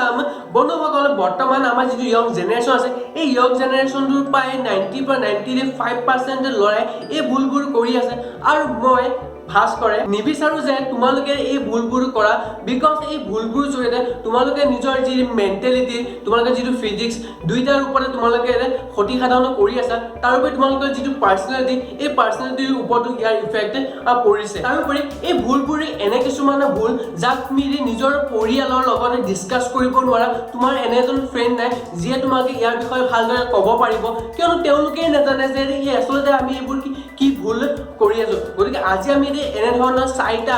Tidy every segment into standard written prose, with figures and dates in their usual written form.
আছাম। বন্ধুসকল, বৰ্তমান আমাৰ যিটো য়ং জেনেৰেশ্যন আছে, এই য়ং জেনেৰেশ্যনটোৰ প্ৰায় 90ৰ পৰা 95% ল'ৰাই এই ভুলবোৰ কৰি আছে। আৰু মই ভাস্কৰে নিবিচাৰো যে তোমালোকে এই ভুলবোৰ কৰা, because এই ভুলবোৰ জৰিয়তে তোমালোকে নিজৰ যি মেণ্টেলিটি, তোমালোকে যিটো ফিজিক্স, দুইটাৰ ওপৰতে তোমালোকে ক্ষতি সাধন কৰি আছা। তাৰোপৰি তোমালোকৰ যিটো পাৰ্চনেলিটি, এই পাৰ্চনেলিটিৰ ওপৰতো ইয়াৰ ইফেক্ট পৰিছে। তাৰোপৰি এই ভুলবোৰ এনে কিছুমান ভুল, যাক তুমি নিজৰ পৰিয়ালৰ লগত ডিছকাছ কৰিব নোৱাৰা। তোমাৰ এনে এজন ফ্ৰেণ্ড নাই যিয়ে তোমাক ইয়াৰ বিষয়ে ভালদৰে ক'ব পাৰিব, কিয়নো তেওঁলোকেই নাজানে যে এই আচলতে আমি এইবোৰ কি কি ভুল কৰি আছো। গতিকে আজি আমি এই এনেধৰণৰ চাৰিটা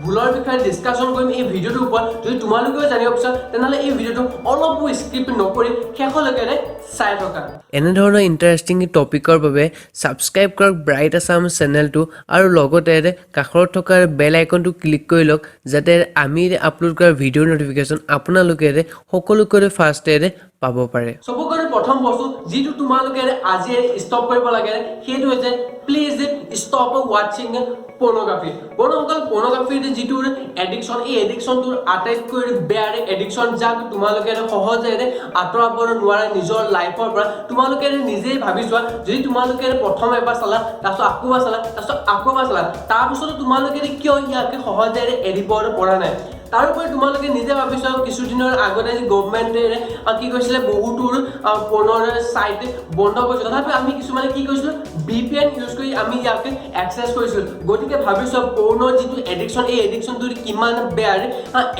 ভুলৰ বিষয়ে ডিছকাশ্যন কৰিম এই ভিডিঅ'টোৰ ওপৰত। যদি তোমালোকেও জানিব বিচৰা, তেনেহ'লে এই ভিডিঅ'টো অলপো স্কিপ নকৰি শেষলৈকে চাই থকা। এনেধৰণৰ ইণ্টাৰেষ্টিং টপিকৰ বাবে ছাবস্ক্ৰাইব কৰক ব্ৰাইট আছাম চেনেলটো আৰু লগতে কাষৰত থকা বেল আইকনটো ক্লিক কৰি লওক, যাতে আমি আপলোড কৰা ভিডিঅ'ৰ ন'টিফিকেশ্যন আপোনালোকে সকলোতকৈ ফাৰ্ষ্টে পাব পাৰে। চবতকৈ প্ৰথম বস্তু যিটো তোমালোকে আজি ষ্টপ কৰিব লাগে, সেইটো হৈছে please stop watching pornography। বন্ধুসকল, পৰ্ণগ্ৰাফীৰ যিটো এডিকশ্যন, এই এডিকশ্যনটোৰ আটাইতকৈ বেয়া এডিকশ্যন, যাক তোমালোকে সহজে আঁতৰাব নোৱাৰে নিজৰ লাইফৰ পৰা। তোমালোকে নিজেই ভাবি চোৱা, যদি তোমালোকে প্ৰথম এবাৰ চালা, তাৰপিছত আকৌ এবাৰ চালা, তাৰপিছত আকৌ এবাৰ চালা, তাৰপিছতো তোমালোকে কিয় ইয়াক সহজে এৰিব পৰা নাই? তাৰোপৰি তোমালোকে নিজে ভাবি চোৱা, কিছুদিনৰ আগতে যি গভমেণ্টে কি কৰিছিলে, বহুতো পৰ্ণৰ চাইট বন্ধ কৰিছিল। তথাপি আমি কিছুমানে কি কৰিছিলোঁ? ভিপিএন ইউজ কৰি আমি ইয়াক এক্সেছ কৰিছিলোঁ। গতিকে ভাবি চোৱা, পৰ্ণৰ যিটো এডিকশ্যন, এই এডিকশ্যনটো কিমান বেয়া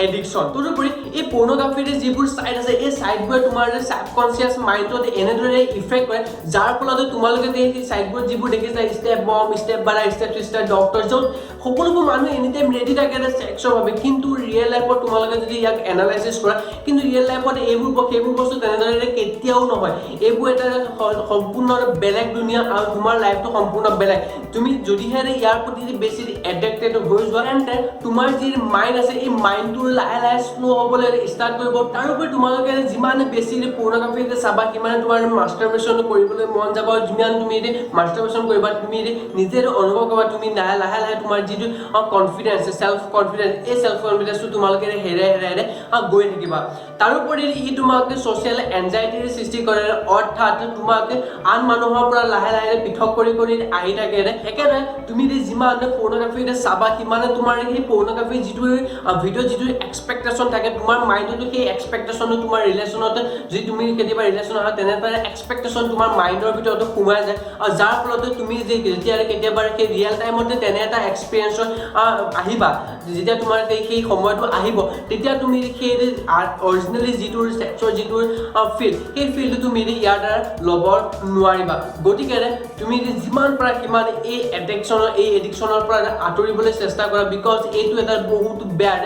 এডিকশ্যন। তদুপৰি এই পৰ্ণগ্ৰাফীৰ যিবোৰ চাইট আছে, এই চাইটবোৰে তোমাৰ ছাবকনচিয়াছ মাইণ্ডত এনেদৰে ইফেক্ট কৰে, যাৰ ফলত তোমালোকে যে সেই চাইটবোৰত যিবোৰ দেখিছা, step mom, step brother, step sister, doctor, য'ত সকলোবোৰ মানুহ এনি টাইম ৰেডি থাকে ছেক্সৰ বাবে। কিন্তু ৰিয়েল লাইফত তোমালোকে যদি ইয়াক এনালাইচিছ কৰা, কিন্তু ৰিয়েল লাইফত এইবোৰ সেইবোৰ বস্তু তেনেদৰে কেতিয়াও নহয়। এইবোৰ এটা সম্পূৰ্ণ বেলেগ দুনিয়া আৰু তোমাৰ লাইফটো সম্পূৰ্ণ বেলেগ। তুমি যদিহে ইয়াৰ প্ৰতি বেছি এডিক্টেড হৈ যোৱা, তেন্তে তোমাৰ যি মাইণ্ড আছে, এই মাইণ্ডটো লাহে লাহে শ্ল' হ'বলৈ ষ্টাৰ্ট কৰিব। তাৰোপৰি তোমালোকে যিমান বেছি পৰ্ণগ্ৰাফি চাবা, সিমানে তোমাৰ মাষ্টাৰবেশ্যন কৰিবলৈ মন যাব। আৰু যিমান তুমি মাষ্টাৰবেশ্যন কৰিবা, তুমি নিজে অনুভৱ কৰিবা, তুমি লাহে লাহে লাহে তোমাৰ যিটো কনফিডেঞ্চ, চেল্ফ কনফিডেঞ্চ, এই চেল্ফ কনফিডেঞ্চটো তোমালোকে হেৰাই হেৰাই হেৰাই গৈ থাকিবা। তাৰোপৰি ই তোমাক ছ'চিয়েল এনজাইটিৰ সৃষ্টি কৰে, অৰ্থাৎ তোমাক আন মানুহৰ পৰা লাহে লাহে পৃথক কৰি কৰি আহি থাকে। একেদৰে তুমি যদি যিমান পৰ্ণগ্ৰাফি চাবা, সিমানে তোমাৰ সেই পৰ্ণগ্ৰাফি যিটো ভিডিঅ' যিটো এক্সপেক্টেশ্যন থাকে তোমাৰ মাইণ্ডতো, সেই এক্সপেক্টেশ্যনটো তোমাৰ ৰিলেশ্যনত, যদি তুমি কেতিয়াবা ৰিলেশ্যন হয়, তেনেদৰে এক্সপেক্টেশ্যন তোমাৰ মাইণ্ডৰ ভিতৰতো সোমাই যায়। আৰু যাৰ ফলত তুমি যে যেতিয়া কেতিয়াবা সেই ৰিয়েল টাইমতে তেনে এটা এক্সপিৰিয়েঞ্চত আহিবা, যেতিয়া তোমাৰ সেই সময়টো আহিব, তেতিয়া তুমি সেই অৰিজিনেলি যিটো ছেক্সৰ যিটো ফিল, সেই ফিলটো তুমি ইয়াৰ দ্বাৰা ল'ব নোৱাৰিবা। গতিকে তুমি যিমান পাৰা সিমান এই এডিকশ্যনৰ পৰা আঁতৰিবলৈ চেষ্টা কৰা, because এইটো এটা বহুত বেয়া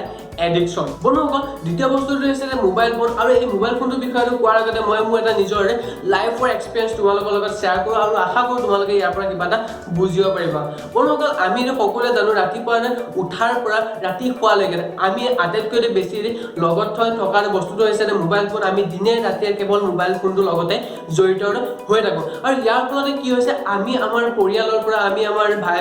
এডিকশ্যন। বন্ধুসকল, দ্বিতীয় বস্তুটো হৈছে যে মোবাইল ফোন। আৰু এই মোবাইল ফোনটোৰ বিষয়ে কোৱাৰ আগতে মই মোৰ এটা নিজৰ লাইফৰ এক্সপিৰিয়েঞ্চ তোমালোকৰ লগত শ্বেয়াৰ কৰোঁ আৰু আশা কৰোঁ তোমালোকে ইয়াৰ পৰা কিবা এটা বুজিব পাৰিবা। বন্ধুসকল, আমি সকলোৱে জানো, ৰাতিপুৱা উঠাৰ পৰা ৰাতি শোৱালৈকে আমি আটাইতকৈ বেছি লগত থৈ থকা বস্তুটো হৈছে মোবাইল ফোন। আমি দিনে ৰাতিয়ে কেৱল মোবাইল ফোনটোৰ লগতে জড়িত হৈ থাকোঁ। আৰু ইয়াৰ ফলতে কি হৈছে? আমি আমাৰ পৰিয়ালৰ পৰা, আমি আমাৰ ভাই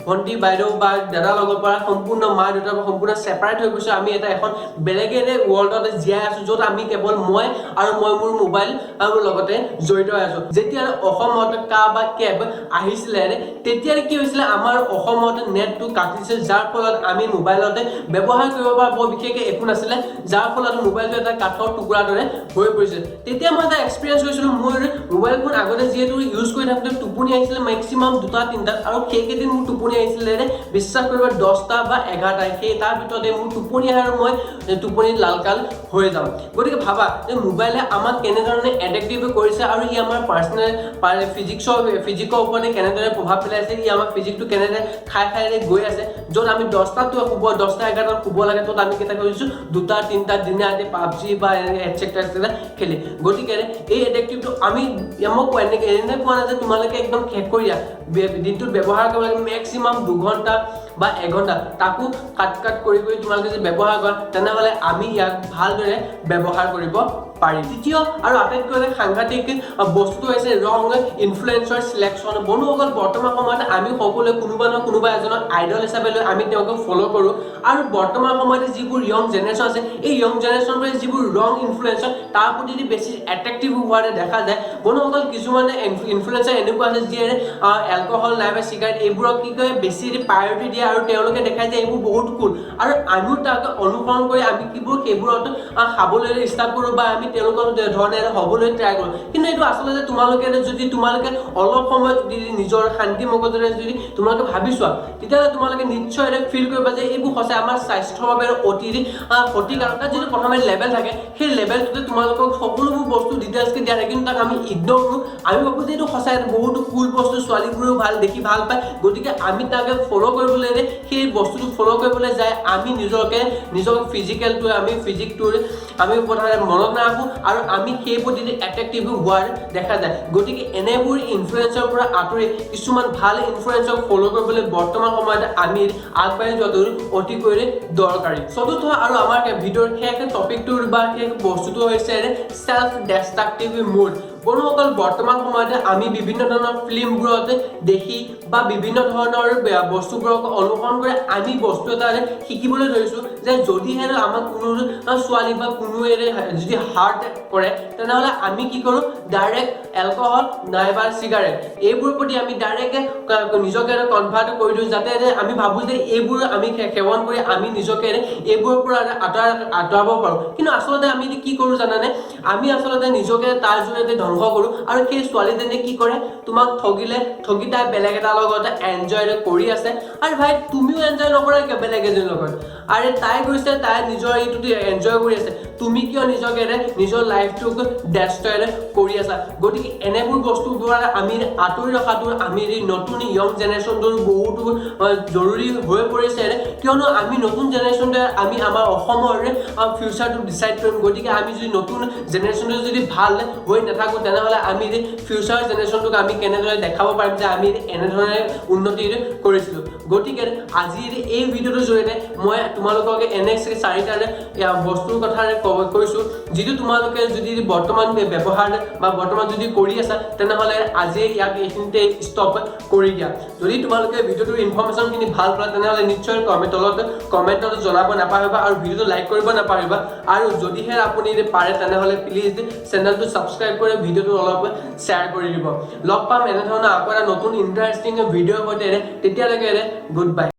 ভণ্টি, বাইদেউ বা দাদাৰ লগৰ পৰা সম্পূৰ্ণ, মা দেউতাৰ পৰা সম্পূৰ্ণ ছেপাৰেট হৈ গৈছোঁ। আমি এটা এখন বেলেগেৰে ৱৰ্ল্ডত জীয়াই আছোঁ, য'ত আমি কেৱল মই আৰু মই মোৰ মোবাইল আৰু লগতে জড়িত হৈ আছোঁ। যেতিয়া অসমত কা বা কেব আহিছিলে, তেতিয়া কি হৈছিলে? আমাৰ অসমত নেটটো কাটিছিল, যাৰ ফলত আমি মোবাইলতে ব্যৱহাৰ কৰিব পৰা বৰ বিশেষকৈ একো নাছিলে, যাৰ ফলত মোবাইলটো এটা কাঠৰ টুকুৰাৰ দৰে হৈ পৰিছিল। তেতিয়া মই এটা এক্সপিৰিয়েঞ্চ কৰিছিলোঁ। মোৰ মোবাইল ফোন আগতে যিহেতু ইউজ কৰি থাকোঁতে টোপনি আহিছিলে মেক্সিমাম দুটা তিনিটাত আৰু সেইকেইদিন মোৰ টোপনি আহিছিলে, বিশ্বাস কৰিব, 10টা বা 11টা। সেই তাৰ ভিতৰতে মোৰ টোপনি আহে আৰু মই টোপনিত লালকাল হৈ যাওঁ। গতিকে ভাবা যে মোবাইলে আমাক কেনেধৰণে এডেক্টিভ কৰিছে আৰু ই আমাৰ পাৰ্চনেল ফিজিকৰ ওপৰতে কেনেদৰে প্ৰভাৱ পেলাইছে। ই আমাৰ ফিজিকটো কেনেদৰে খাই খাই গৈ আছে, য'ত আমি 10টাতো শুব, 10টা 11টাত শুব লাগে, ত'ত আমি কেইটা কৰিছোঁ? দুটা তিনিটা, দিনে ৰাতি পাবজি বা এটচেট্ৰা এটচেট্ৰা খেলি। গতিকে এই এডেক্টিভটো আমি, মই এনেকৈ কোৱা নাই যে তোমালোকে একদম শেষ কৰি দিয়া। দিনটোত ব্যৱহাৰ কৰিব লাগে মেক্সিমাম 2 ঘণ্টা বা এঘণ্টা, তাকো কাট কাট কৰি কৰি তোমালোকে যদি ব্যৱহাৰ কৰা, তেনেহ'লে আমি ইয়াক ভালদৰে ব্যৱহাৰ কৰিব পাৰি। তৃতীয় আৰু আটাইতকৈ সাংঘাতিক বস্তুটো হৈছে ৰং ইনফ্লুৱেঞ্চৰ চিলেকশ্যন। বন্ধুসকল, বৰ্তমান সময়ত আমি সকলোৱে কোনোবা নহয় কোনোবা এজনক আইডল হিচাপে লৈ আমি তেওঁক ফ'ল' কৰোঁ আৰু বৰ্তমান সময়ত যিবোৰ য়ং জেনেৰেশ্যন আছে, এই য়ং জেনেৰেশ্যনবোৰে যিবোৰ ৰং ইনফ্লুৱেঞ্চৰ, তাৰ প্ৰতি বেছি এট্ৰেক্টিভ হোৱা দেখা যায়। বন্ধুসকল, কিছুমানে ইনফ্লুৱেঞ্চাৰ এনেকুৱা আছে যিয়ে এলকহল নাইবা চিগাৰেট এইবোৰক কি কয়, বেছি প্ৰায়ৰিটি দিয়ে আৰু তেওঁলোকে দেখায় যে এইবোৰ বহুত কুল আৰু আমিও তাক অনুসৰণ কৰি আমি কিবোৰ সেইবোৰত খাবলৈ ষ্টাৰ্ট কৰোঁ বা আমি তেওঁলোকৰ ধৰণে হ'বলৈ ট্ৰাই কৰোঁ। কিন্তু এইটো আচলতে তোমালোকে যদি তোমালোকে অলপ সময় যদি নিজৰ শান্তি মগজুৰে যদি তোমালোকে ভাবি চোৱা, তেতিয়াহ'লে তোমালোকে নিশ্চয় ফিল কৰিবা যে এইবোৰ সঁচাই আমাৰ স্বাস্থ্যৰ বাবে অতি ক্ষতিকাৰক। তাত যিটো প্ৰথমে লেবেল থাকে, সেই লেবেলটোতে তোমালোকক সকলোবোৰ বস্তু ডিটেইলছকৈ দিয়া থাকে, কিন্তু তাক আমি ইগন'ৰ কৰোঁ। আমি ভাবোঁ যে এইটো সঁচাই বহুতো কুল বস্তু, ছোৱালীবোৰেও ভাল দেখি ভাল পায়, গতিকে আমি তাকে ফ'ল' কৰিবলৈ, সেই বস্তুটো ফ'ল' কৰিবলৈ যায় আমি নিজকে নিজৰ ফিজিকেলটোৱে আমি ফিজিকটোৰ আমি প্ৰথমে মনত নাৰাখোঁ আৰু আমি সেই প্ৰতি এট্ৰেক্টিভ হোৱাৰ দেখা যায়। গতিকে এনেবোৰ ইনফ্লুৱেঞ্চৰ পৰা আঁতৰি কিছুমান ভাল ইনফ্লুৱেঞ্চক ফ'ল' কৰিবলৈ বৰ্তমান সময়ত আমি আগবাঢ়ি যোৱাটো অতিকৈ দৰকাৰী। চতুৰ্থ আৰু আমাৰ ভিডিঅ'ৰ শেষ টপিকটোৰ বা শেষ বস্তুটো হৈছে চেল্ফ ডেষ্ট্ৰাক্টিভ মুড। বন্ধুসকল, বৰ্তমান সময়তে আমি বিভিন্ন ধৰণৰ ফিল্মবোৰত দেখি বা বিভিন্ন ধৰণৰ বস্তুবোৰক অনুসৰণ কৰি আমি বস্তু এটা শিকিবলৈ ধৰিছোঁ যে যদিহে আমাক কোনো ছোৱালী বা কোনোৱে যদি হাৰ্ট কৰে, তেনেহ'লে আমি কি কৰোঁ? ডাইৰেক্ট এলকহল নাইবা চিগাৰেট এইবোৰৰ প্ৰতি আমি ডাইৰেক্ট নিজকে কনভাৰ্ট কৰি দিওঁ, যাতে আমি ভাবোঁ যে এইবোৰ আমি সেৱন কৰি আমি নিজকে এইবোৰৰ পৰা আঁতৰাব পাৰোঁ। কিন্তু আচলতে আমি কি কৰোঁ জানানে? আমি আচলতে নিজকে তাৰ জৰিয়তে ধ্বংস কৰোঁ। আৰু সেই ছোৱালীজনীয়ে কি কৰে? তোমাক ঠগিলে, ঠগি তাই বেলেগ এটাৰ লগত এনজয় কৰি আছে। আৰু ভাই, তুমিও এনজয় নকৰা কিয় বেলেগ এজনীৰ লগত? আৰে তাই গৈছে, তাই নিজৰ এইটোত এনজয় কৰি আছে, তুমি কিয় নিজকে নিজৰ লাইফটোক ডেষ্ট্ৰয় কৰি আছা? গতিকে এনেবোৰ বস্তুৰ পৰা আমি আঁতৰি ৰখাটো আমি নতুন য়ং জেনেৰেশ্যনটোৰ বহুতো জৰুৰী হৈ পৰিছে। কিয়নো আমি নতুন জেনেৰেশ্যনটোৱে আমি আমাৰ অসমৰ ফিউচাৰটো ডিচাইড কৰিম। গতিকে আমি যদি নতুন জেনেৰেশ্যনটো যদি ভাল হৈ নাথাকোঁ, তেনেহ'লে আমি ফিউচাৰ জেনেৰেশ্যনটোক আমি কেনেদৰে দেখাব পাৰিম যে আমি এনেধৰণে উন্নতি কৰিছিলোঁ? গতিকে আজিৰ এই ভিডিঅ'টোৰ জৰিয়তে মই তোমালোকক এনে চাৰিটাৰে বস্তুৰ কথাৰে কৈছোঁ, যিটো তোমালোকে যদি বৰ্তমান ব্যৱহাৰ বা বৰ্তমান যদি কৰি আছা, তেনেহ'লে আজি ইয়াক এইখিনিতে ষ্টপ কৰি দিয়া। যদি তোমালোকে ভিডিঅ'টোৰ ইনফৰ্মেশ্যনখিনি ভাল পালা, তেনেহ'লে নিশ্চয় তলত কমেণ্টত জনাব নাপাহৰিবা আৰু ভিডিঅ'টো লাইক কৰিব নাপাহৰিবা। আৰু যদিহে আপুনি পাৰে, তেনেহ'লে প্লিজ চেনেলটো ছাবস্ক্ৰাইব কৰি ভিডিঅ'টো অলপ শ্বেয়াৰ কৰি দিব। লগ পাম এনেধৰণৰ আকৌ এটা নতুন ইণ্টাৰেষ্টিং ভিডিঅ'ৰ সৈতে। তেতিয়ালৈকে গুড বাই।